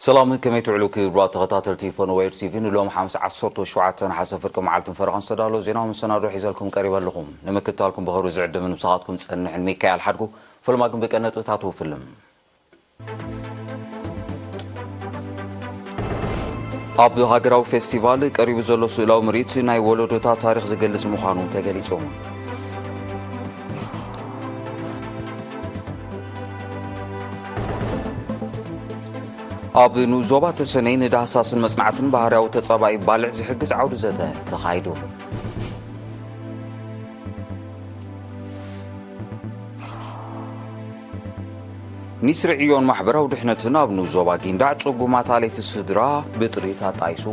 ሰላም፣ ከመይ ትውዕሉ ክቡራት ተኸታተልቲ ፎኖዌር ቲቪ? ንሎም ሓሙስ ዓሰርተ ሸውዓተ ነሓሰ ፍርቂ መዓልትን ፈረቓን ዝተዳለወ ዜናዊ መሰናዶ ሒዘልኩም ቀሪበ ኣለኹ። ንምክትታልኩም ብኽብሪ ዝዕድምን ምሳኻትኩም ጸንሕን ሚካኤል ሓድጉ። ፈለማ ግን ብቀነጥብታት ውፍልም። ኣብ ሃገራዊ ፌስቲቫል ቀሪቡ ዘሎ ስእላዊ ምርኢት ናይ ወለዶታት ታሪኽ ዝገልጽ ምዃኑ ተገሊጹ። ኣብ ንኡስ ዞባ ተሰነይ ንዳህሳስን መጽናዕትን ባህርያዊ ተጻባኢ ባልዕ ዝሕግዝ ዓውዲ ዘተ ተኻይዱ። ሚኒስትሪ ዕዮን ማሕበራዊ ድሕነትን ኣብ ንኡስ ዞባ ጊንዳዕ ጽጉማት ኣለይቲ ስድራ ብጥሪት ኣጣይሱ።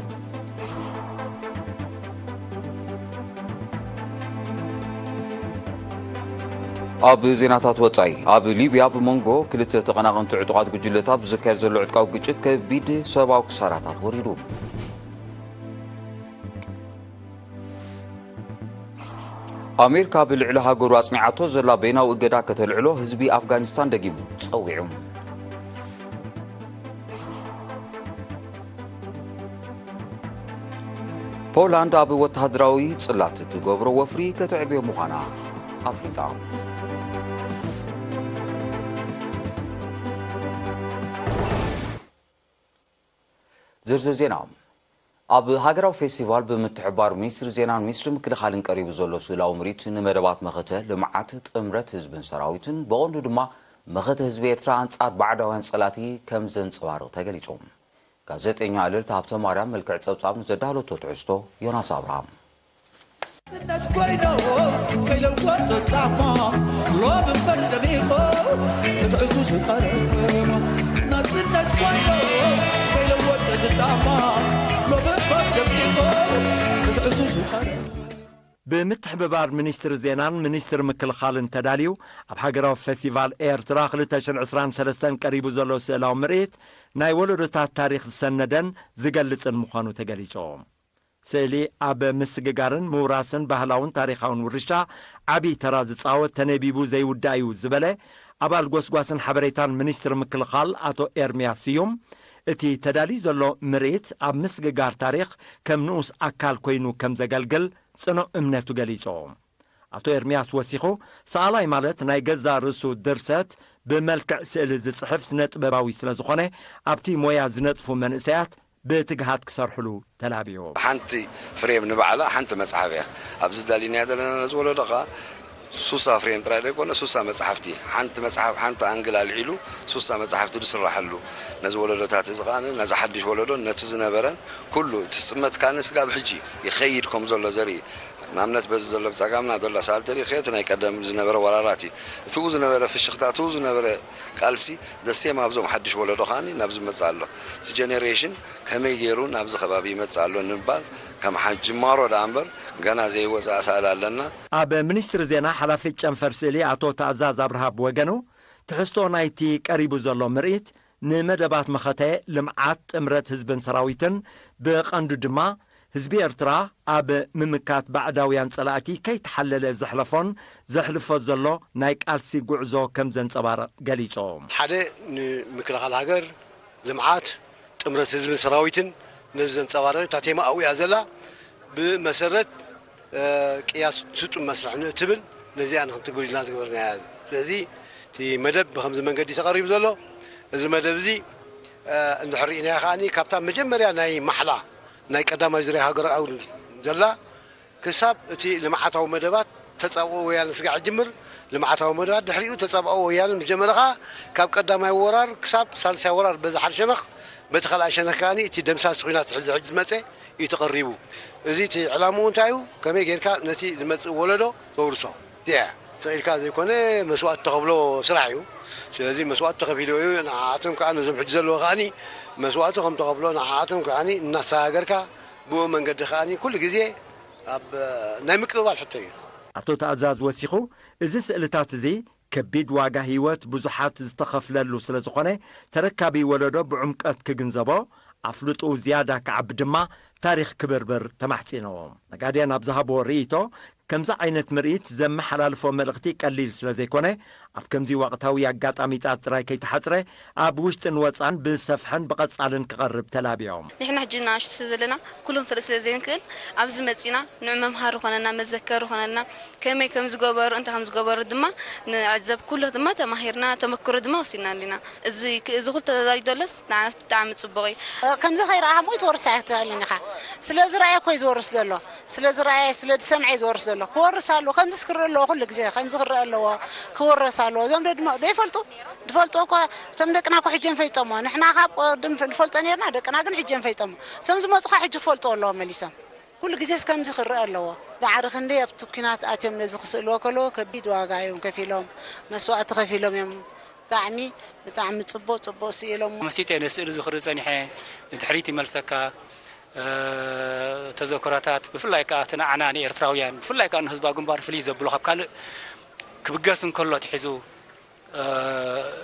ኣብ ዜናታት ወጻኢ፣ ኣብ ሊብያ ብመንጎ ክልተ ተቐናቐንቲ ዕጡቓት ጉጅለታት ብዝካየድ ዘሎ ዕጥቃዊ ግጭት ከቢድ ሰብኣዊ ክሳራታት ወሪዱ። ኣሜሪካ ብልዕሊ ሃገሩ ኣጽኒዓቶ ዘላ በይናዊ እገዳ ከተልዕሎ ህዝቢ ኣፍጋኒስታን ደጊሙ ጸዊዑ። ፖላንድ ኣብ ወተሃደራዊ ጽላት እትገብሮ ወፍሪ ከተዕብዮ ምዃና ኣፍሊጣ። ዝርዝር ዜና። ኣብ ሃገራዊ ፌስቲቫል ብምትሕብባር ሚኒስትሪ ዜናን ሚኒስትሪ ምክልኻልን ቀሪቡ ዘሎ ስእላዊ ምርኢት ንመደባት መኸተ፣ ልምዓት፣ ጥምረት ህዝብን ሰራዊትን ብቐንዱ ድማ መኸተ ህዝቢ ኤርትራ ኣንጻር ባዕዳውያን ጸላእቲ ከም ዘንጸባርቕ ተገሊጹ። ጋዜጠኛ እልልታ ሃብተ ማርያም መልክዕ ጸብጻብ ንዘዳለቶ ትሕዝቶ ዮናስ ኣብርሃም። ናጽነት ኮይኖ ከይለወጥ ጣማ ሎም እምበር ደሚቆ ክትዕዙ ዝቀረቦ። ናጽነት ኮይኖ ከይለወጥ ጣማ ሎም እምበር ደሚቆ ክትዕዙ ዝቀረቦ። ብምትሕብባር ሚኒስትሪ ዜናን ሚኒስትሪ ምክልኻልን ተዳልዩ፣ ኣብ ሃገራዊ ፌስቲቫል ኤርትራ ክልተ ሽሕን ዕስራን ሰለስተን ቀሪቡ ዘሎ ስእላዊ ምርኢት፣ ናይ ወለዶታት ታሪኽ ዝሰነደን ዝገልጽን ምዃኑ ተገሊጹ። ስእሊ ኣብ ምስግጋርን ምውራስን ባህላውን ታሪኻውን ውርሻ ዓቢ ተራ ዝጻወት ተነቢቡ ዘይውዳእ እዩ ዝበለ ኣባል ጎስጓስን ሓበሬታን ሚኒስትሪ ምክልኻል ኣቶ ኤርምያስ ስዩም፣ እቲ ተዳልዩ ዘሎ ምርኢት ኣብ ምስግጋር ታሪኽ ከም ንኡስ ኣካል ኮይኑ ከም ዘገልግል ጽኑዕ እምነቱ ገሊጹ። ኣቶ ኤርምያስ ወሲኹ፣ ሰኣላይ ማለት ናይ ገዛእ ርእሱ ድርሰት ብመልክዕ ስእሊ ዝጽሕፍ ስነ ጥበባዊ ስለ ዝኾነ፣ ኣብቲ ሞያ ዝነጥፉ መንእሰያት ብትግሃት ክሰርሕሉ ተላብዩ። ሓንቲ ፍሬም ንባዕላ ሓንቲ መጽሓፍ እያ። ኣብዚ ዳሊናያ ዘለና ነዚ ወለዶ ኸኣ ሱሳ ፍሬም ጥራይ ዘይኮነ፣ ሱሳ መጽሓፍቲ፣ ሓንቲ መጽሓፍ፣ ሓንቲ ኣንግል ኣልዒሉ ሱሳ መጽሓፍቲ ዝስራሐሉ፣ ነዚ ወለዶታት እዚ ኸኣ፣ ነዚ ሓድሽ ወለዶ፣ ነቲ ዝነበረን ኩሉ፣ እቲ ዝጽመት ካን ስጋብ ሕጂ ይኸይድ ከም ዘሎ ዘርኢ። ንኣብነት፣ በዚ ዘሎ ብጸጋምና ዘሎ ሳልተሪ፣ እቲ ናይ ቀደም ዝነበረ ወራራት እዩ። እቲኡ ዝነበረ ፍሽኽታ፣ እቲኡ ዝነበረ ቃልሲ፣ ደሴም ኣብዞም ሓድሽ ወለዶ ኸኣ ናብዚ መጽእ ኣሎ። እቲ ጀኔሬሽን ከመይ ገይሩ ናብዚ ከባቢ ይመጽእ ኣሎ ንምባል፣ ከም ሓ-፣ ጅማሮ ደኣ እምበር፣ ገና ዘይወጽእ ኣሳእል ኣለና። ኣብ ሚኒስትሪ ዜና ሓላፊ ጨንፈር ስእሊ ኣቶ ተኣዛዝ ኣብርሃ ብወገኑ፣ ትሕዝቶ ናይቲ ቀሪቡ ዘሎ ምርኢት፣ ንመደባት መኸተ፣ ልምዓት፣ ጥምረት ህዝብን ሰራዊትን፣ ብቐንዱ ድማ ህዝቢ ኤርትራ ኣብ ምምካት ባዕዳውያን ጸላእቲ ከይተሓለለ ዘሕለፎን ዘሕልፎ ዘሎ ናይ ቃልሲ ጉዕዞ ከም ዘንጸባርቕ ገሊጹ። ሓደ ንምክልኻል ሃገር፣ ልምዓት፣ ጥምረት ህዝብን ሰራዊትን ነዚ ዘንጸባርቕ እታ ቴማ ኣብኡ እያ ዘላ። ብመሰረት፣ እ፣ ቅያስ ስጡም መስርሕ ንእትብል ነዚኣ ንክንትግብር ኢልና ዝገበርናያ። ስለዚ እቲ መደብ ብኸምዚ መንገዲ ተቐሪቡ ዘሎ፣ እዚ መደብ እዚ፣ እ፣ እንድሕር ርኢናዮ ከኣኒ ካብታ መጀመርያ ናይ ማሕላ ናይ ቀዳማይ ዙርያ ሃገራዊ ዘላ ክሳብ እቲ ልምዓታዊ መደባት ተጻብኦ ወያነ ስጋዕ ጅምር ልምዓታዊ መደባት ድሕሪኡ ተጻብኦ ወያነ ምስ ጀመረ ከኣ ካብ ቀዳማይ ወራር ክሳብ ሳልሳይ ወራር በዚ ሓደ ሸነኽ፣ በቲ ካልኣይ ሸነኽ ከኣኒ እቲ ደምሳሲ ኲናት ሕዚ ሕጂ ዝመጸ እዩ ተቐሪቡ። እዚ እቲ ዕላምኡ እንታይ እዩ? ከመይ ጌርካ ነቲ ዝመጽእ ወለዶ ተውርሶ? እዚኣ እያ። ስቕ ኢልካ ዘይኮነ መስዋእቲ ተኸፍሎ ስራሕ እዩ። ስለዚ መስዋእቲ ተኸፊልዎ እዩ። ንዓኣቶም ከኣ ነዞም ሕጂ ዘለዎ ከኣኒ መስዋእቲ ከም ተኸፍሎ ንዓኣቶም ከኣኒ እናሰጋገርካ ብኡ መንገዲ ከኣኒ ኩሉ ግዜ ኣብ ናይ ምቅብባል ሕቶ እዩ። ኣቶ ተኣዛዝ ወሲኹ፣ እዚ ስእልታት እዚ ከቢድ ዋጋ ህይወት ብዙሓት ዝተኸፍለሉ ስለ ዝኾነ፣ ተረካቢ ወለዶ ብዕምቀት ክግንዘቦ፣ ኣፍልጦኡ ዝያዳ ክዓቢ ድማ ታሪኽ ክብርብር ተማሕጺኖ። ነጋድያን ኣብ ዝሃብዎ ርእይቶ፣ ከምዚ ዓይነት ምርኢት ዘመሓላልፎ መልእኽቲ ቀሊል ስለ ዘይኮነ፣ ኣብ ከምዚ ወቕታዊ ኣጋጣሚታት ጥራይ ከይተሓጽረ፣ ኣብ ውሽጥን ወጻን ብሰፍሐን ብቐጻልን ክቐርብ ተላብዮም። ንሕና ሕጂ ንኣሽቱ ስለ ዘለና ኩሉ ክንፈልጥ ስለ ዘይንክእል፣ ኣብዚ መጺና ንዑ መምሃሪ ኮነና፣ መዘከሪ ኮነና፣ ከመይ ከም ዝገበሩ፣ እንታይ ከም ዝገበሩ ድማ ንዕዘብ። ኩሉ ድማ ተማሂርና፣ ተመክሮ ድማ ወሲድና ኣለና። እዚ ክ-፣ እዚ ኩሉ ተዛዚዱ ዘሎስ ንዓና ብጣዕሚ ጽቡቕ እዩ። ከምዚ ከይረኣኻ ሞይ ትወርስ ኣይትኽእልን ኢኻ። ስለ ዝረኣየ እኮ እዩ ዝወርስ ዘሎ። ስለ ዝረኣየ፣ ስለ ዝሰምዐ እዩ ዝወርስ ዘሎ። ክወርስ ኣለዎ። ከምዚስ ክረአ ኣለዎ። ኩሉ ግዜ ከምዚ ክረአ ኣለዎ። ክወረስ ኣለዎ። እዞም ዶ ድማ ዶ ይፈልጡ? ዝፈልጡ እኮ፣ እቶም ደቅና እኮ ሕጂ እዮም ፈሊጦሞ። ንሕና ካብ ቀደም ንፈልጦ ነርና፣ ደቅና ግን ሕጂ እዮም ፈሊጦሞ። እዞም ዝመጹ ኸዓ ሕጂ ክፈልጡ ኣለዎም መሊሶም። ኩሉ ግዜስ ከምዚ ክረአ ኣለዎ። ዳዕሪ ክንደይ ኣብቲ ኲናት ኣትዮም ነዚ ክስእልዎ ከለዎ ከቢድ ዋጋ እዮም ከፊሎም፣ መስዋእቲ ከፊሎም እዮም። ብጣዕሚ፣ ብጣዕሚ ጽቡቕ፣ ጽቡቕ ስኢሎም። መሲተ ነዚ ስእሊ እዚ ክርኢ ጸኒሐ፣ ንድሕሪት ይመልሰካ። እ፣ ተዘክሮታት፣ ብፍላይ ከኣ እቲ ንዓና ንኤርትራውያን፣ ብፍላይ ከኣ ንህዝባዊ ግንባር ፍልይ ዘብሎ፣ ካብ ካልእ ክብገስ እንከሎ ኣትሒዙ፣ እ፣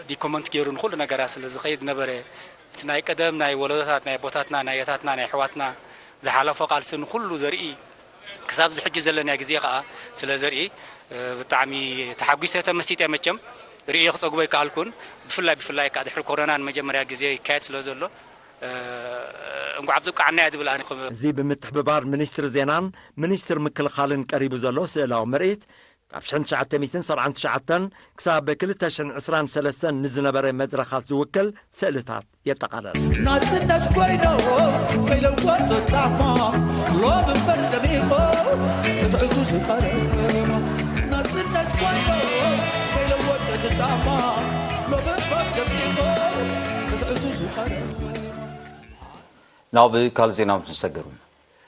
ዲኮመንት ገይሩ ንኹሉ ነገራት ስለ ዝኸይድ ዝነበረ፣ እቲ ናይ ቀደም ናይ ወለዶታት፣ ናይ ኣቦታትና፣ ናይ ኣያታትና፣ ናይ ኣሕዋትና ዝሓለፎ ቃልሲ ንኹሉ ዘርኢ፣ ክሳብ እዚ ሕጂ ዘለናዮ ግዜ ከኣ ስለ ዘርኢ፣ እ፣ ብጣዕሚ ተሓጒሰ፣ ተመሲጠ። መቸም ርእየ ክጸግቦ ኣይከኣልኩን። ብፍላይ፣ ብፍላይ ከኣ ድሕሪ ኮሮና ንመጀመርያ ግዜ ይካየድ ስለ ዘሎ፣ እ፣ እንቋዕ ኣብቅዓና እየ ዝብል ኣነ። እዚ ብምትሕብባር ሚኒስትሪ ዜናን ሚኒስትሪ ምክልኻልን ቀሪቡ ዘሎ ስእላዊ ምርኢት፣ ካብ ሽሕን ትሽዓተ ሚእትን ሰብዓን ትሽዓተን ክሳብ ክልተ ሽሕን ዕስራን ሰለስተን ንዝነበረ መድረኻት ዝውክል ስእልታት የጠቓልል። ናጽነት ኮይኖ ከይለወጡ ጣማ ሎም እምበር ደሚቖ ክትዕዙ ዝቐረብ። ናጽነት ኮይኖ ከይለወጡ ጣማ ሎም እምበር ደሚቖ ክትዕዙ ዝቐረብ። ናብ ካልእ ዜና ምስ ንሰግር፣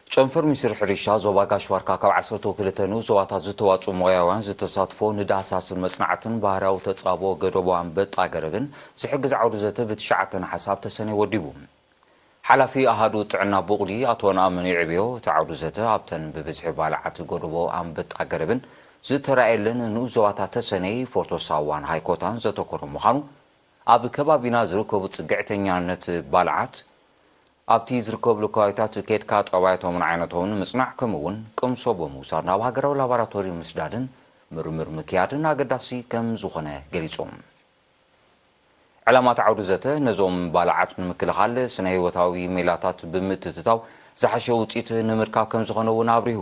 ጨንፈር ሚኒስትሪ ሕርሻ ዞባ ጋሽ ባርካ ካብ ዓሰርተ ክልተ ንኡስ ዞባታት ዝተዋፅኡ ሞያውያን ዝተሳትፎ ንዳህሳስን መፅናዕትን ባህርያዊ ተፃብኦ ገደቦ ኣንበጣ ገረብን ዝሕግዝ ዓውዲ ዘተ ብትሽዓተ ነሓሰ ኣብ ተሰነይ ወዲቡ። ሓላፊ ኣሃዱ ጥዕና ቡቕሊ ኣቶ ነኣምን ይዕብዮ፣ እቲ ዓውዲ ዘተ ኣብተን ብብዝሒ ባልዓት ገደቦ ኣንበጣ ገረብን ዝተራእየለን ንኡስ ዞባታት ተሰነይ፣ ፎርቶ ሳዋን ሃይኮታን ዘተኮረ ምዃኑ፣ ኣብ ከባቢና ዝርከቡ ፅግዕተኛነት ባልዓት ኣብቲ ዝርከብሉ ከባቢታት ኬድካ ጠባያቶምን ዓይነቶምን ምጽናዕ፣ ከምኡ እውን ቅምሶ ብምውሳድ ናብ ሃገራዊ ላቦራቶሪ ምስዳድን ምርምር ምክያድን ኣገዳሲ ከም ዝኾነ ገሊጾም። ዕላማ እቲ ዓውዲ ዘተ ነዞም ባልዓት ንምክልኻል ስነ ህይወታዊ ሜላታት ብምትእትታው ዝሓሸ ውጽኢት ንምርካብ ከም ዝኾነ እውን ኣብሪሁ።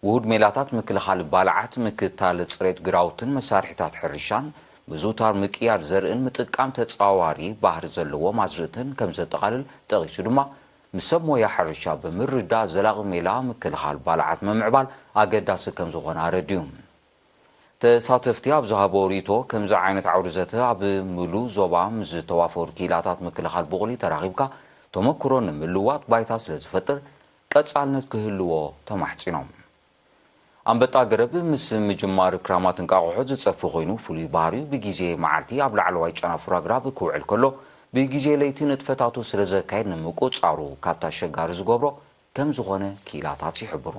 ውሁድ ሜላታት ምክልኻል ባልዓት፣ ምክትታል ጽሬት ግራውትን መሳርሒታት ሕርሻን፣ ምዝውታር ምቅያር ዘርእን ምጥቃም ተጻዋሪ ባህሪ ዘለዎም ኣዝርእትን ከም ዘጠቓልል ጠቒሱ ድማ፣ ምስ ሰብ ሞያ ሕርሻ ብምርዳእ ዘላቒ ሜላ ምክልኻል ባልዓት ምምዕባል ኣገዳሲ ከም ዝኾነ ኣረዲኡ። ተሳተፍቲ ኣብ ዝሃቦ ርእይቶ፣ ከምዚ ዓይነት ዓውዲ ዘተ ኣብ ምሉእ ዞባ ምስ ዝተዋፈሩ ክኢላታት ምክልኻል ቡቕሊ ተራኺብካ ተመክሮ ንምልዋጥ ባይታ ስለ ዝፈጥር ቀጻልነት ክህልዎ ተማሕጺኖም። ኣንበጣ ገረብ ምስ ምጅማር ክራማት እንቃቑሖ ዝጸፊ ኮይኑ፣ ፍሉይ ባህሪኡ ብግዜ መዓልቲ ኣብ ላዕለዋይ ጨናፍር ኣግራብ ክውዕል ከሎ፣ ብግዜ ለይቲ ንጥፈታቱ ስለ ዘካይድ ንምቁጽጻሩ ካብቲ ኣሸጋሪ ዝገብሮ ከም ዝኾነ ክኢላታት ይሕብሩ።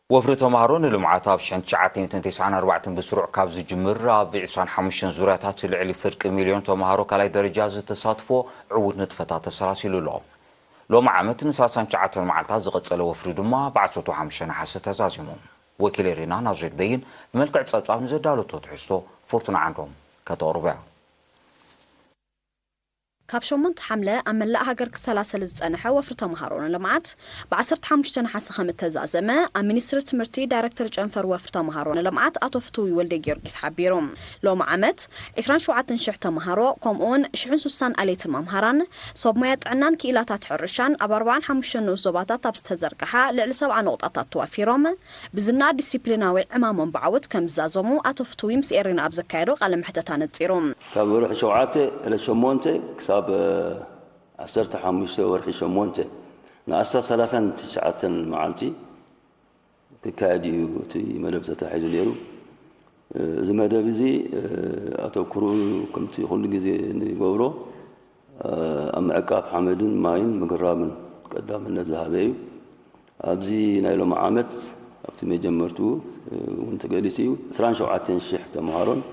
ወፍሪ ተምሃሮ ንልምዓት ኣብ ሽሕን ትሽዓተ ሚእትን ተስዓን ኣርባዕተን ብስሩዕ ካብ ዝጅምር፣ ኣብ ዕስራን ሓሙሽተን ዙርያታት ልዕሊ ፍርቂ ሚልዮን ተምሃሮ ካልኣይ ደረጃ ዝተሳትፎ ዕዉት ንጥፈታት ተሰላሲሉ ኣሎ። ሎሚ ዓመት ንሰላሳን ትሽዓተን መዓልታት ዝቐጸለ ወፍሪ ድማ ብ ዓሰርተ ሓሙሽተ ነሓሰ ተዛዚሙ። ወኪል ኤሬና ናዝሬት በይን ብመልክዕ ጸብጻብ ንዘዳለቶ ትሕዝቶ ፎርቱና ዓንዶም ከተቕርቦ እያ። ካብ ሸሞንተ ሓምለ ኣብ መላእ ሃገር ክሰላሰል ዝጸንሐ ወፍሪ ተምሃሮ ንልምዓት ብ ዓሰርተ ሓሙሽተ ነሓሰ ከም እተዛዘመ ኣብ ሚኒስትሪ ትምህርቲ ዳይረክተር ጨንፈር ወፍሪ ተምሃሮ ንልምዓት ኣቶ ፍትዊ ወልደ ጊዮርጊስ ሓቢሩ። ሎሚ ዓመት ዕስራን ሸውዓተን ሽሕ ተምሃሮ ከምኡውን ሽሕን ሱሳን ኣለይቲ መምሃራን ሰብ ሞያ ጥዕናን ክኢላታት ሕርሻን ኣብ ኣርባዓን ሓሙሽተን ንኡስ ዞባታት ኣብ ዝተዘርግሓ ልዕሊ ሰብዓ ነቑጣታት ተዋፊሮም ብዝና ዲሲፕሊናዊ ዕማሞም ብዓወት ከም ዝዛዘሙ ኣቶ ፍትዊ ምስ ኤሬና ኣብ ዘካየዶ ቃለ መሕተት ኣነጺሩ። ካብ ወርሒ ሸውዓተ ዕለት ሸሞንተ ክሳብ ዓሰርተ ሓሙሽተ ወርሒ ሸሞንተ ንኣስታት ሰላሳን ትሽዓተን መዓልቲ ክካየድ እዩ እቲ መደብ ተታሒዙ ነይሩ። እዚ መደብ እዚ ኣተኩሩ ከምቲ ኩሉ ግዜ ንገብሮ ኣብ ምዕቃብ ሓመድን ማይን ምግራምን ቀዳምነት ዝሃበ እዩ። ኣብዚ ናይ ሎሚ ዓመት ኣብቲ መጀመርትኡ እውን ተገሊጹ እዩ። ዕስራን ሸውዓተን ሽሕ ተምሃሮን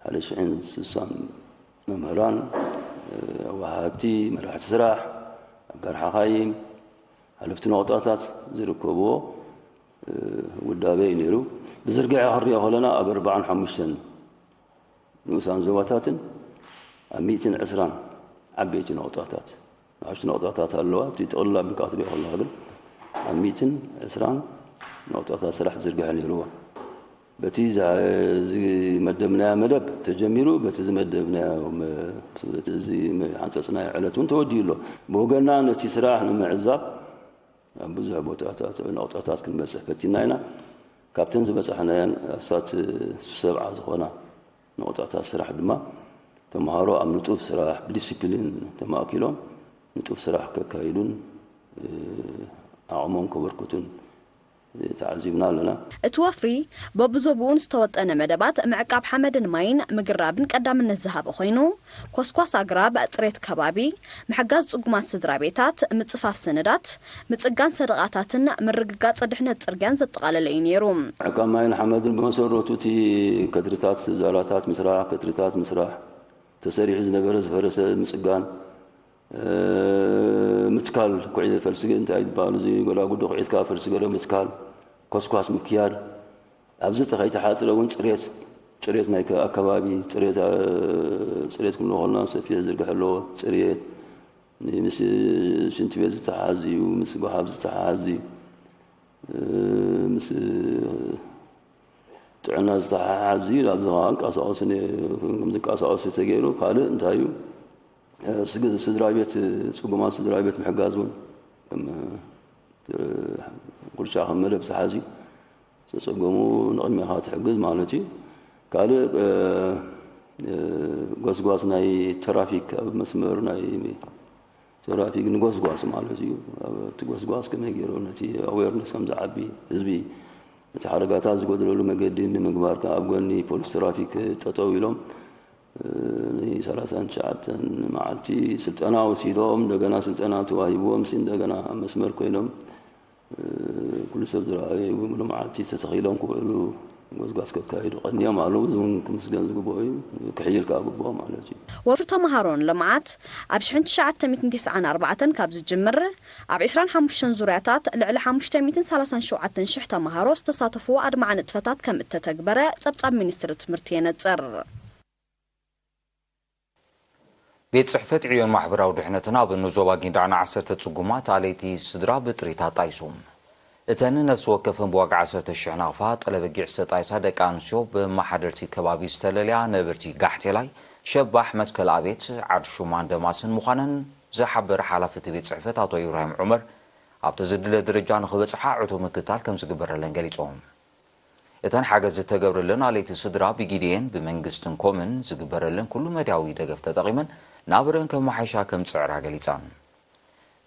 ሓደ ሽሕን ስሳን መምህራን፣ ኣዋሃድቲ፣ መራሕቲ ስራሕ፣ ኣጋር ሓኻይም፣ ሓለፍቲ ነቑጣታት ዝርከብዎ ውዳበ እዩ ነይሩ። ብዝርግሐ ክንሪኦ ከለና ኣብ ኣርባዓን ሓሙሽተን ንኡሳን ዞባታትን ኣብ ሚእትን ዕስራን ዓበይቲ ነቑጣታት፣ ንኣሽቱ ነቑጣታት ኣለዋ። እቲ ጥቕልል ኣቢልካ ክትሪኦ ከለኻ ግን ኣብ ሚእትን ዕስራን ነቑጣታት ስራሕ ዝርግሐ ነይርዎ። በቲ ዝመደብናዮ መደብ ተጀሚሩ፣ በቲ ዝመደብናዮ፣ በቲ ዝሓንፀፅናዮ ዕለት እውን ተወዲኡ ኣሎ። ብወገንና ነቲ ስራሕ ንምዕዛብ ኣብ ብዙሕ ቦታታት፣ ነቑጣታት ክንበፅሕ ፈቲና ኢና። ካብተን ዝበፃሕናየን ኣስታት ሰብዓ ዝኾና ነቑጣታት ስራሕ ድማ ተምሃሮ ኣብ ንጡፍ ስራሕ ብዲሲፕሊን ተማእኪሎም ንጡፍ ስራሕ ከካይዱን ዓቕሞም ከበርክቱን ተዓዚብና ኣለና። እቲ ወፍሪ በብዞብኡን ዝተወጠነ መደባት ምዕቃብ ሓመድን ማይን ምግራብን ቀዳምነት ዝሃበ ኮይኑ፣ ኮስኳስ ኣግራብ፣ ፅሬት ከባቢ፣ ምሕጋዝ ፅጉማት ስድራ ቤታት፣ ምፅፋፍ ሰነዳት፣ ምፅጋን ሰደቓታትን ምርግጋፅ ድሕነት ፅርግያን ዘጠቓለለ እዩ ነይሩ። ምዕቃብ ማይን ሓመድን ብመሰረቱ እቲ ከድርታት ዛላታት ምስራሕ፣ ከድርታት ምስራሕ፣ ተሰሪሑ ዝነበረ ዝፈረሰ ምፅጋን፣ ምትካል፣ ኩዒ ፈልሲ እንታይ ይበሃሉ፣ እዚ ጎዳጉዲ ኩዒትካ ፈልሲ ገለ ምትካል፣ ኮስኳስ ምክያድ፣ ኣብዚ ከይተሓፅረ እውን ፅሬት፣ ፅሬት ናይ ኣከባቢ፣ ፅሬት ክንብሎ ከለና ሰፊሕ ዝርግሐ ኣለዎ። ፅሬት ምስ ሽንቲ ቤት ዝተሓሓዝ እዩ፣ ምስ ጎሓፍ ዝተሓሓዝ እዩ፣ ምስ ጥዕና ዝተሓሓዝ እዩ። ኣብዚ ከዓ እንቀሳቐሱ፣ ከም ዝንቀሳቐሱ ተገይሩ ካልእ እንታይ እዩ? ስድራ ቤት፣ ፅጉማት ስድራ ቤት ምሕጋዝ እውን ከም ጉርሻ ከም መደብ ተሓዝዩ ዝተፀገሙ ንቕድሚኻ ትሕግዝ ማለት እዩ። ካልእ ጎስጓስ ናይ ትራፊክ ኣብ መስመር ናይ ትራፊክ ንጎስጓስ ማለት እዩ። እቲ ጎስጓስ ከመይ ገይሩ ነቲ ኣዌርነስ ከም ዝዓቢ ህዝቢ እቲ ሓደጋታት ዝጎደለሉ መገዲ ንምግባር ኣብ ጎኒ ፖሊስ ትራፊክ ጠጠው ኢሎም ንሰላሳን ትሽዓተን መዓልቲ ስልጠና ወሲዶም እንደገና ስልጠና ተዋሂብዎም ሲ እንደገና ኣብ መስመር ኮይኖም ኩሉ ሰብ ዝረኣየ ብሙሉ መዓልቲ ተተኺሎም ክውዕሉ ጎስጓስ ከካይዱ ቀንዮም ኣለዉ። እዚ እውን ክምስገን ዝግብኦ እዩ። ክሕይል ከዓ ግብኦ ማለት እዩ። ወፍሪ ተምሃሮን ልምዓት ኣብ ሽሕን ትሽዓተ ሚእትን ተስዓን ኣርባዕተን ካብ ዝጅምር ኣብ ዕስራን ሓሙሽተን ዙርያታት ልዕሊ ሓሙሽተ ሚእትን ሰላሳን ሸውዓተን ሽሕ ተምሃሮ ዝተሳተፍዎ ኣድማዒ ንጥፈታት ከም እተተግበረ ፀብፃብ ሚኒስትሪ ትምህርቲ የነፅር። ቤት ፅሕፈት ዕዮን ማሕበራዊ ድሕነትን ኣብ ንዞባ ጊንዳዕ ንዓሰርተ ፅጉማት ኣለይቲ ስድራ ብጥሪት ኣጣይሱ። እተን ነፍሲ ወከፈን ብዋጋ ዓሰርተ ሽሕ ናቕፋ ጠለበጊዕ ዝተጣይሳ ደቂ ኣንስትዮ ብመሓደርቲ ከባቢ ዝተለለያ ነበርቲ ጋሕቴላይ፣ ሸባሕ፣ መትከል ኣቤት፣ ዓድ ሹማን ደማስን ምዃነን ዝሓበረ ሓላፊ እቲ ቤት ፅሕፈት ኣቶ ኢብራሂም ዑመር፣ ኣብቲ ዝድለ ደረጃ ንኽበፅሓ ዕቱብ ምክትታል ከምዝግበረለን ገሊፆም። እተን ሓገዝ ዝተገብረለን ኣለይቲ ስድራ ብጊዴን ብመንግስትን ኮምን ዝግበረለን ኩሉ መዳያዊ ደገፍ ተጠቒመን ናብረን ከመሓይሻ ከምዝፅዕራ ገሊፀን።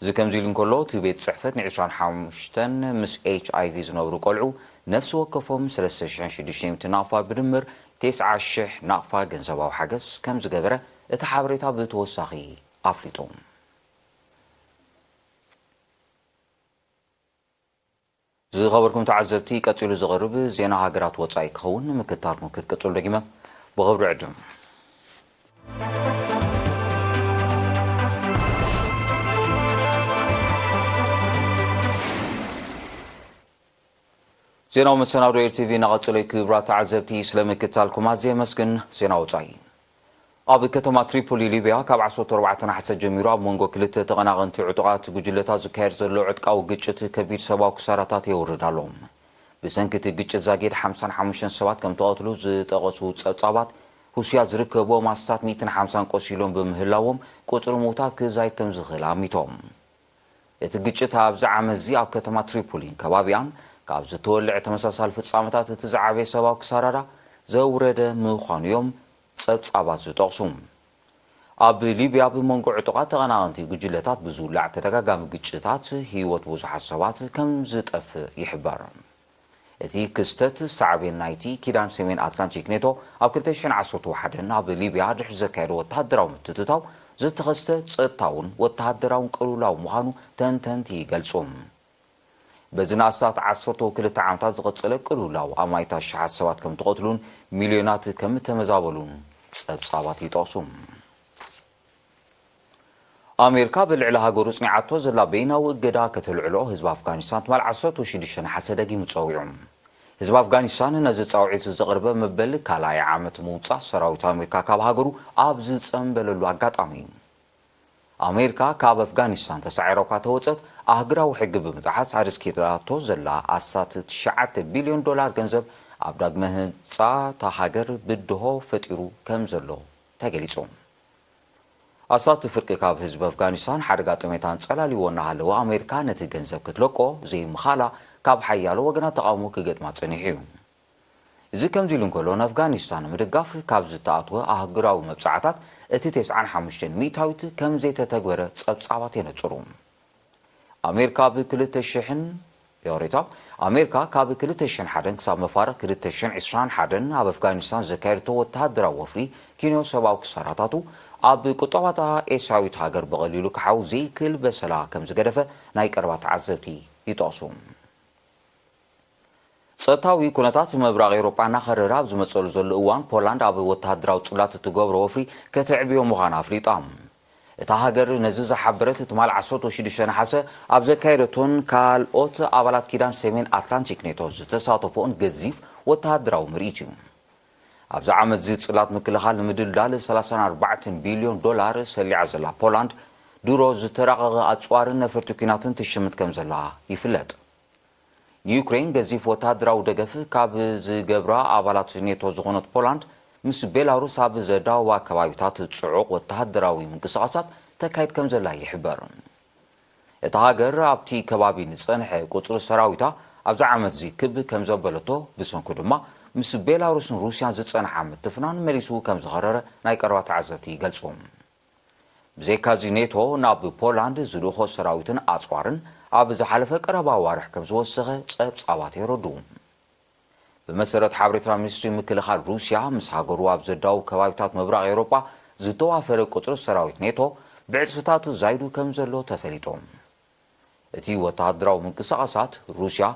እዚ ከምዚ ኢሉ እንከሎ እቲ ቤት ፅሕፈት ን ዕስራን ሓሙሽተን ምስ ኤች ኣይ ቪ ዝነብሩ ቆልዑ ነፍሲ ወከፎም ሰለስተ ሽሕን ሽዱሽተ ሚእትን ናቕፋ ብድምር ተስዓ ሽሕ ናቕፋ ገንዘባዊ ሓገዝ ከምዝገበረ እቲ ሓበሬታ ብተወሳኺ ኣፍሊጡ። ዝኸበርኩም ተዓዘብቲ፣ ቀጺሉ ዝቐርብ ዜና ሃገራት ወጻኢ ክኸውን ንምክትታልኩም ክትቅጽሉ ደጊመ ብኽብሪ ዕድም። ዜናዊ መሰናዶ ኤርቲቪ እናቐጸለ እዩ። ክቡራት ተዓዘብቲ፣ ስለ ምክትታልኩም ኣዝየ የመስግን። ዜና ወጻኢ። ኣብ ከተማ ትሪፖሊ ሊብያ ካብ ዓሰርተ ኣርባዕተ ነሓሰ ጀሚሩ ኣብ መንጎ ክልተ ተቐናቐንቲ ዕጡቓት ጉጅለታት ዝካየድ ዘሎ ዕጥቃዊ ግጭት ከቢድ ሰብኣዊ ክሳራታት የውርድ ኣሎ። ብሰንኪ እቲ ግጭት ዛጊድ ሓምሳን ሓሙሽተን ሰባት ከም ተቐትሉ ዝጠቐሱ ጸብጻባት፣ ሁስያ ዝርከብዎም ኣስታት ሚእትን ሓምሳን ቆሲሎም ብምህላዎም ቁጽሪ ምዉታት ክዛይድ ከም ዝኽእል ኣሚቶም። እቲ ግጭት ኣብዚ ዓመት እዚ ኣብ ከተማ ትሪፖሊን ከባቢኣን ካብ ዝተወልዐ ተመሳሳሊ ፍጻመታት እቲ ዝዓበየ ሰብኣዊ ክሳራራ ዘውረደ ምዃኑ እዮም ጸብጻባት ዝጠቕሱ። ኣብ ሊብያ ብመንጎ ዕጡቓት ተቐናቐንቲ ጉጅለታት ብዝውላዕ ተደጋጋሚ ግጭታት ህይወት ብዙሓት ሰባት ከም ዝጠፍእ ይሕበር። እቲ ክስተት ሳዕቤን ናይቲ ኪዳን ሰሜን ኣትላንቲክ ኔቶ ኣብ ክልተ ሽሕን ዓሰርተ ሓደን ኣብ ሊብያ ድሕሪ ዘካየዶ ወተሃደራዊ ምትእትታው ዝተኸስተ ጸጥታውን ወተሃደራውን ቅልውላው ምዃኑ ተንተንቲ ይገልጹ። በዚ ንኣስታት ዓሰርተ ክልተ ዓመታት ዝቐጸለ ቅልውላው ኣማኢት ኣሽሓት ሰባት ከም ተቐትሉን ሚልዮናት ከም እተመዛበሉን ጸብጻባት ይጠቕሱ። ኣሜሪካ ብልዕሊ ሃገሩ ጽኒዓቶ ዘላ በይናዊ እገዳ ከተልዕሎ ህዝቢ ኣፍጋኒስታን ትማል ዓሰርተ ሽዱሽተ ነሓሰ ደጊሙ ጸዊዑ። ህዝቢ ኣፍጋኒስታን ነዚ ጻውዒት ዘቕርበ መበል ካልኣይ ዓመት ምውጻእ ሰራዊት ኣሜሪካ ካብ ሃገሩ ኣብ ዝጸንበለሉ ኣጋጣሚ እዩ። ኣሜሪካ ካብ ኣፍጋኒስታን ተሳዒራ እኳ ተወጸት፣ ኣህግራዊ ሕጊ ብምጥሓስ ኣደስኪታቶ ዘላ ኣስታት ትሽዓተ ቢልዮን ዶላር ገንዘብ ኣብ ዳግመ ህንጻ እታ ሃገር ብድሆ ፈጢሩ ከም ዘሎ ተገሊጹ። ኣስታት ፍርቂ ካብ ህዝቢ ኣፍጋኒስታን ሓደጋ ጥሜት ኣንጸላልይዎ እናሃለወ፣ ኣሜሪካ ነቲ ገንዘብ ክትለቆ ዘይምኻላ ካብ ሓያሎ ወገናት ተቓውሞ ክገጥማ ጸኒሑ እዩ። እዚ ከምዚ ኢሉ እንከሎ፣ ንኣፍጋኒስታን ንምድጋፍ ካብ ዝተኣትወ ኣህጉራዊ መብጻዕታት እቲ ተስዓን ሓሙሽተን ሚእታዊት ከም ዘይተተግበረ ጸብጻባት የነጽሩ። ኣሜሪካ ኣብ ክልተ ሽሕን፣ ይቕሬታ፣ ኣሜሪካ ካብ ክልተ ሽሕን ሓደን ክሳብ መፋርቕ ክልተ ሽሕን ዕስራን ሓደን ኣብ ኣፍጋኒስታን ዘካየደቶ ወተሃደራዊ ወፍሪ ኪንዮ ሰብኣዊ ክሳራታቱ፣ ኣብ ቁጠባታ ኤስያዊት ሃገር ብቐሊሉ ክሓው ዘይክእል በሰላ ከም ዝገደፈ ናይ ቀረባ ተዓዘብቲ ይጠቕሱ። ጸጥታዊ ኩነታት ምብራቕ ኤውሮጳ እናኸረረ ኣብ ዝመጸሉ ዘሎ እዋን፣ ፖላንድ ኣብ ወተሃደራዊ ጽላት እትገብሮ ወፍሪ ከተዕብዮ ምዃና ኣፍሊጣ። እታ ሃገር ነዚ ዝሓበረት ትማል ዓሰርተ ሽዱሽተ ነሓሰ ኣብ ዘካየደቶን ካልኦት ኣባላት ኪዳን ሰሜን ኣትላንቲክ ኔቶ ዝተሳተፎን ገዚፍ ወተሃደራዊ ምርኢት እዩ። ኣብዚ ዓመት እዚ ጽላት ምክልኻል ንምድልዳል ሰላሳን ኣርባዕተን ቢልዮን ዶላር ሰሊዓ ዘላ ፖላንድ፣ ድሮ ዝተራቐቐ ኣጽዋርን ነፈርቲ ኲናትን ትሽምት ከም ዘላ ይፍለጥ። ንዩክሬን ገዚፍ ወተሃደራዊ ደገፍ ካብ ዝገብራ ኣባላት ኔቶ ዝኾነት ፖላንድ፣ ምስ ቤላሩስ ኣብ ዘዳወባ ከባቢታት ጽዑቕ ወተሃደራዊ ምንቅስቓሳት ተካይድ ከም ዘላ ይሕበር። እታ ሃገር ኣብቲ ከባቢ ንጸንሐ ቁጽሪ ሰራዊታ ኣብዚ ዓመት እዚ ክብ ከም ዘበለቶ፣ ብሰንኩ ድማ ምስ ቤላሩስን ሩስያን ዝጸንሓ ምትፍናን መሊሱ ከም ዝኸረረ ናይ ቀረባ ተዓዘብቲ ይገልጹ። ብዘይካዚ፣ ኔቶ ናብ ፖላንድ ዝልእኾ ሰራዊትን ኣጽዋርን ኣብ ዝሓለፈ ቀረባ ኣዋርሕ ከም ዝወሰኸ ጸብጻባት የረድኡ። ብመሰረት ሓበሬታ ሚኒስትሪ ምክልኻል ሩስያ፣ ምስ ሃገሩ ኣብ ዘዳውብ ከባቢታት ምብራቕ ኤውሮጳ ዝተዋፈረ ቁጽሪ ሰራዊት ኔቶ ብዕጽፍታት ዛይዱ ከም ዘሎ ተፈሊጡ። እቲ ወተሃደራዊ ምንቅስቓሳት ሩስያ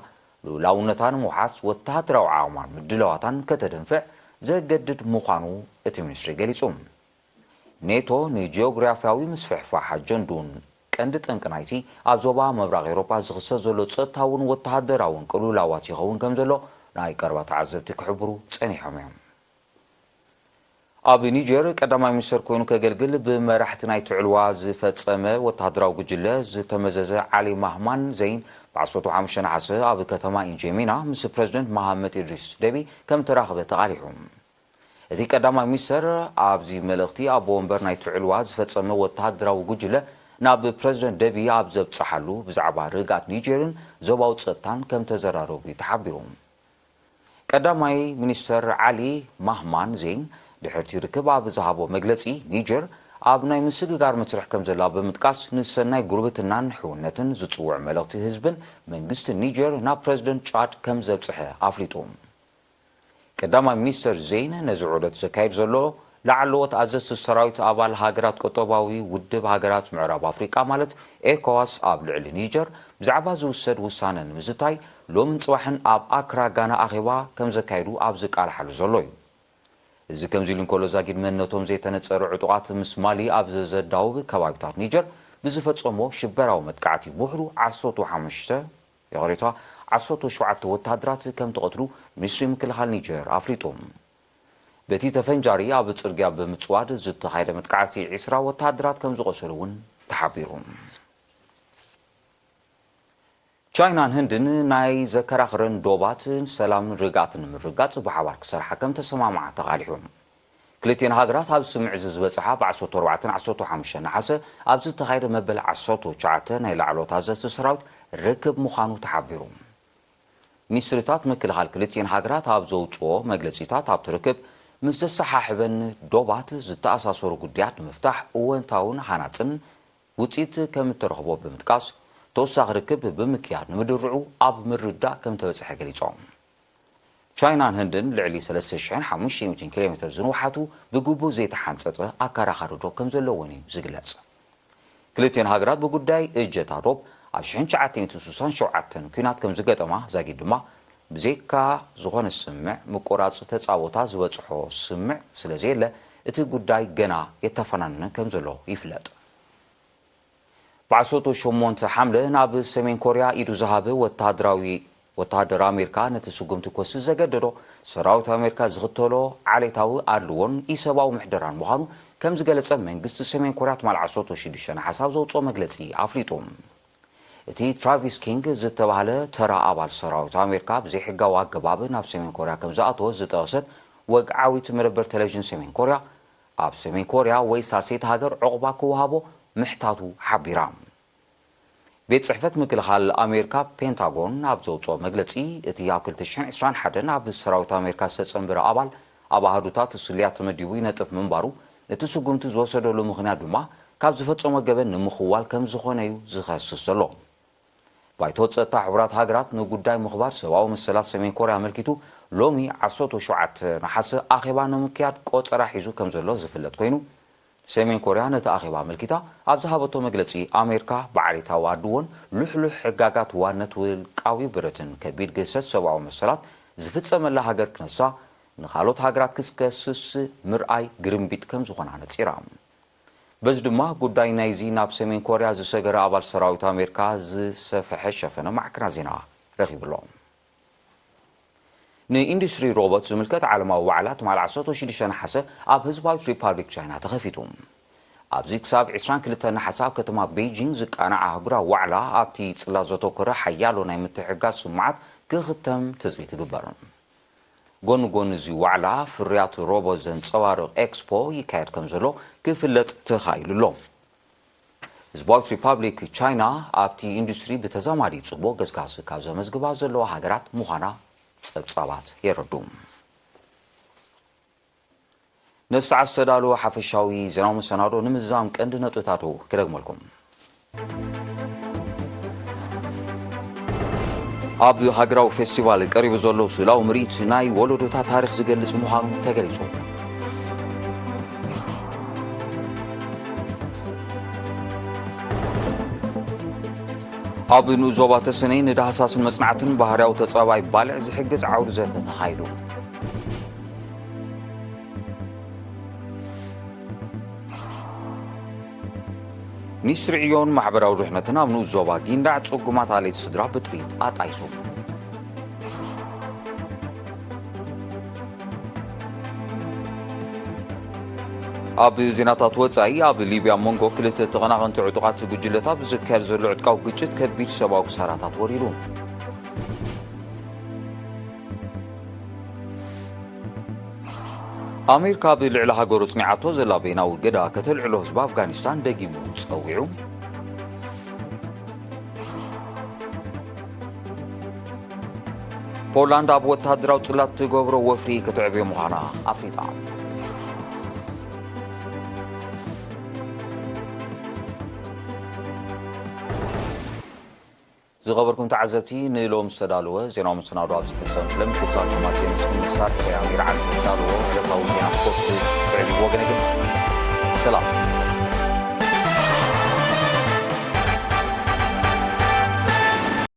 ልኡላውነታ ንምውሓስ ወተሃደራዊ ዓቕማን ምድላዋታን ከተደንፍዕ ዘገድድ ምዃኑ እቲ ሚኒስትሪ ገሊጹ። ኔቶ ንጂኦግራፍያዊ ምስፍሕፋሕ ኣጀንድኡን ቀንዲ ጠንቂ ናይቲ ኣብ ዞባ ምብራቕ ኤውሮጳ ዝኽሰት ዘሎ ጸጥታውን ወተሃደራውን ቅልውላዋት ይኸውን ከም ዘሎ ናይ ቀረባ ተዓዘብቲ ክሕብሩ ጸኒሖም እዮም። ኣብ ኒጀር ቀዳማይ ሚኒስተር ኮይኑ ከገልግል ብመራሕቲ ናይቲ ዕልዋ ዝፈጸመ ወተሃደራዊ ጉጅለ ዝተመዘዘ ዓሊ ማህማን ዘይን ብ ዓሰርተ ሓሙሽተ ነሓሰ ኣብ ከተማ ኢንጀሚና ምስ ፕረዚደንት መሃመድ ኢድሪስ ደቢ ከም ተራኸበ ተቓሊሑ። እቲ ቀዳማይ ሚኒስተር ኣብዚ መልእኽቲ፣ ኣቦ ወንበር ናይቲ ዕልዋ ዝፈጸመ ወተሃደራዊ ጉጅለ ናብ ፕረዚደንት ደቢ ኣብ ዘብጽሓሉ፣ ብዛዕባ ርግኣት ኒጀርን ዞባዊ ጸጥታን ከም ተዘራረቡ እዩ ተሓቢሩ። ቀዳማይ ሚኒስተር ዓሊ ማህማን ዜን ድሕርቲ ርክብ ኣብ ዝሃቦ መግለጺ፣ ኒጀር ኣብ ናይ ምስግጋር መስርሕ ከም ዘላ ብምጥቃስ፣ ንሰናይ ጉርብትናን ሕውነትን ዝጽውዕ መልእኽቲ ህዝብን መንግስትን ኒጀር ናብ ፕረዚደንት ጫድ ከም ዘብጽሐ ኣፍሊጡ። ቀዳማይ ሚኒስተር ዜን ነዚ ዑደት ዘካይድ ዘሎ፣ ላዕለዎት ኣዘዝቲ ሰራዊት ኣባል ሃገራት ቁጠባዊ ውድብ ሃገራት ምዕራብ ኣፍሪቃ ማለት ኤኮዋስ ኣብ ልዕሊ ኒጀር ብዛዕባ ዝውሰድ ውሳነ ንምዝታይ ሎምን ጽባሕን ኣብ ኣክራ ጋና ኣኼባ ከም ዘካይዱ ኣብ ዝቃልሓሉ ዘሎ እዩ። እዚ ከምዚ ኢሉ እንከሎ፣ ዛጊድ መንነቶም ዘይተነጸረ ዕጡቓት ምስ ማሊ ኣብ ዘዳውብ ከባቢታት ኒጀር ብዝፈጸሞ ሽበራዊ መጥቃዕቲ ውሕዱ ዓሰርተ ሓሙሽተ፣ ይቕሬታ፣ ዓሰርተ ሸውዓተ ወተሃደራት ከም ተቐትሉ ሚኒስትሪ ምክልኻል ኒጀር ኣፍሊጡ። በቲ ተፈንጃሪ ኣብ ጽርግያ ብምጽዋድ ዝተኻየደ መጥቃዕቲ ዒስራ ወተሃደራት ከም ዝቖሰሉ እውን ተሓቢሩ። ቻይናን ህንድን ናይ ዘከራኽረን ዶባት ሰላምን ርግኣትን ንምርጋጽ ብሓባር ክሰርሓ ከም ተሰማምዓ ተቓሊሑ። ክልቲኤን ሃገራት ኣብ ስምምዕ እዚ ዝበጽሓ ብ ዓሰርተ ኣርባዕተን ዓሰርተ ሓሙሽተን ነሓሰ ኣብ ዝተኻየደ መበል ዓሰርተ ትሽዓተ ናይ ላዕለዎት ኣዘዝቲ ሰራዊት ርክብ ምዃኑ ተሓቢሩ። ሚኒስትሪታት ምክልኻል ክልቲኤን ሃገራት ኣብ ዘውጽኦ መግለጺታት፣ ኣብቲ ርክብ ምስ ዘሰሓሕበን ዶባት ዝተኣሳሰሩ ጉዳያት ንምፍታሕ እወንታውን ሃናጽን ውጽኢት ከም እተረኽቦ ብምጥቃስ፣ ተወሳኺ ርክብ ብምክያድ ንምድርዑ ኣብ ምርዳእ ከም ተበጽሐ ገሊጾም። ቻይናን ህንድን ልዕሊ ሰለስተ ሽሕን ሓሙሽተ ሚእትን ኪሎ ሜተር ዝንውሓቱ ብግቡእ ዘይተሓንጸጸ ኣከራኻሪ ዶብ ከም ዘለወን እዩ ዝግለጽ። ክልቲኤን ሃገራት ብጉዳይ እጀታ ዶብ ኣብ ሽሕን ትሽዓተ ሚእትን ስሳን ሸውዓተን ኲናት ከም ዝገጠማ፣ ዛጊድ ድማ ብዘይካ ዝኾነ ስምምዕ ምቁራጽ ተጻቦታ ዝበጽሖ ስምምዕ ስለ ዘየለ፣ እቲ ጉዳይ ገና የተፈናንነን ከም ዘሎ ይፍለጥ። ብዓሰርተ ሸሞንተ ሓምለ ናብ ሰሜን ኮርያ ኢዱ ዝሃበ ወታደራዊ ወታደር ኣሜሪካ ነቲ ስጉምቲ ክወስድ ዘገደዶ ሰራዊት ኣሜሪካ ዝኽተሎ ዓሌታዊ ኣድልዎን ኢሰብኣዊ ምሕደራን ምዃኑ ከም ዝገለጸ መንግስቲ ሰሜን ኮርያ ትማል ዓሰርተ ሽዱሽተ ነሓሰ ኣብ ዘውፅኦ መግለጺ ኣፍሊጡ። እቲ ትራቪስ ኪንግ ዝተባህለ ተራ ኣባል ሰራዊት ኣሜሪካ ብዘይሕጋዊ ኣገባብ ናብ ሰሜን ኮርያ ከም ዝኣተወ ዝጠቐሰት ወግዓዊት መደበር ቴሌቪዥን ሰሜን ኮርያ፣ ኣብ ሰሜን ኮርያ ወይ ሳልሰይቲ ሃገር ዕቑባ ክወሃቦ ምሕታቱ ሓቢራ። ቤት ጽሕፈት ምክልኻል ኣሜሪካ ፔንታጎን ኣብ ዘውፅኦ መግለጺ፣ እቲ ኣብ ክልተ ሽሕን ዕስራን ሓደን ኣብ ሰራዊት ኣሜሪካ ዝተጸንበረ ኣባል ኣብ ኣሃዱታት ስልያ ተመዲቡ ይነጥፍ ምንባሩ፣ እቲ ስጉምቲ ዝወሰደሉ ምኽንያት ድማ ካብ ዝፈጸሞ ገበን ንምኽዋል ከም ዝኾነ እዩ ዝኸስስ ዘሎ። ባይቶ ጸጥታ ሕቡራት ሃገራት ንጉዳይ ምኽባር ሰብኣዊ መሰላት ሰሜን ኮርያ ኣመልኪቱ ሎሚ ዓሰርተ ሸውዓተ ነሓሰ ኣኼባ ንምክያድ ቆጸራ ሒዙ ከም ዘሎ ዝፍለጥ ኮይኑ፣ ሰሜን ኮርያ ነቲ ኣኼባ ኣመልኪታ ኣብ ዝሃበቶ መግለጺ፣ ኣሜሪካ ብዓሌታዊ ኣድልዎን ልሕሉሕ ሕጋጋት ዋነት ውልቃዊ ብረትን ከቢድ ግህሰት ሰብኣዊ መሰላት ዝፍጸመላ ሃገር ክነሳ፣ ንኻልኦት ሃገራት ክትከስስ ምርኣይ ግርምቢጥ ከም ዝኾና ነጺራ። በዚ ድማ ጉዳይ ናይዚ ናብ ሰሜን ኮርያ ዝሰገረ ኣባል ሰራዊት ኣሜሪካ ዝሰፈሐ ሸፈነ ማዕከናት ዜና ረኺቡ ኣሎ። ንኢንዱስትሪ ሮቦት ዝምልከት ዓለማዊ ዋዕላ ትማል ዓሰርተ ሽዱሽተ ነሓሰ ኣብ ህዝባዊት ሪፓብሊክ ቻይና ተኸፊቱ። ኣብዚ ክሳብ ዕስራን ክልተን ነሓሰ ኣብ ከተማ ቤይጂንግ ዝቃናዕ ኣህጉራዊ ዋዕላ ኣብቲ ጽላት ዘተኮረ ሓያሎ ናይ ምትሕግጋዝ ስምዓት ክኽተም ትጽቢት ይግበር። ጎኒ ጎኒ እዚ ዋዕላ፣ ፍርያት ሮቦት ዘንጸባርቕ ኤክስፖ ይካየድ ከም ዘሎ ክፍለጥ ተኻኢሉ ኣሎ። ህዝባዊት ሪፓብሊክ ቻይና ኣብቲ ኢንዱስትሪ ብተዛማዲ ጽቡቕ ገስጋስ ካብ ዘመዝግባ ዘለዋ ሃገራት ምዃና ጸብጻባት የረዱ። ነዚ ሰዓት ዝተዳለወ ሓፈሻዊ ዜናዊ መሰናዶ ንምዝዛም ቀንዲ ነጥብታቱ ክደግመልኩም። ኣብ ሃገራዊ ፌስቲቫል ቀሪቡ ዘሎ ስእላዊ ምርኢት ናይ ወለዶታት ታሪኽ ዝገልጽ ምዃኑ ተገሊጹ። ኣብ ንኡስ ዞባ ተሰነይ ንዳህሳስን መጽናዕትን ባህርያዊ ተጻባይ ባልዕ ዝሕግዝ ዓውዲ ዘተ ተኻይዱ። ሚኒስትሪ ዕዮን ማሕበራዊ ድሕነትን ኣብ ንኡስ ዞባ ጊንዳዕ ጽጉማት ኣለይቲ ስድራ ብጥይት ኣጣይሱ። ኣብ ዜናታት ወጻኢ፣ ኣብ ሊብያ መንጎ ክልተ ተቐናቐንቲ ዕጡቓት ጉጅለታት ብዝካየድ ዘሎ ዕጥቃዊ ግጭት ከቢድ ሰብኣዊ ክሳራታት ወሪዱ። ኣሜሪካ ኣብ ልዕሊ ሃገሩ ጽኒዓቶ ዘላ በይናዊ እገዳ ከተልዕሎ ህዝቢ ኣፍጋኒስታን ደጊሙ ጸዊዑ። ፖላንድ ኣብ ወተሃደራዊ ጽላት ትገብሮ ወፍሪ ክትዕብዮ ምዃና ኣፍሊጣ። ዝኸበርኩም ተዓዘብቲ፣ ንሎም ዝተዳለወ ዜናዊ መሰናዶ ኣብዚ ፍጸም። ስለምክትታልኩም ኣዝየ ምስግን። መሳርሒ ኣሚር ዓሊ ዝተዳለወ ዕለታዊ ዜና ስፖርት ስዕብ ወገነ ግን ሰላም።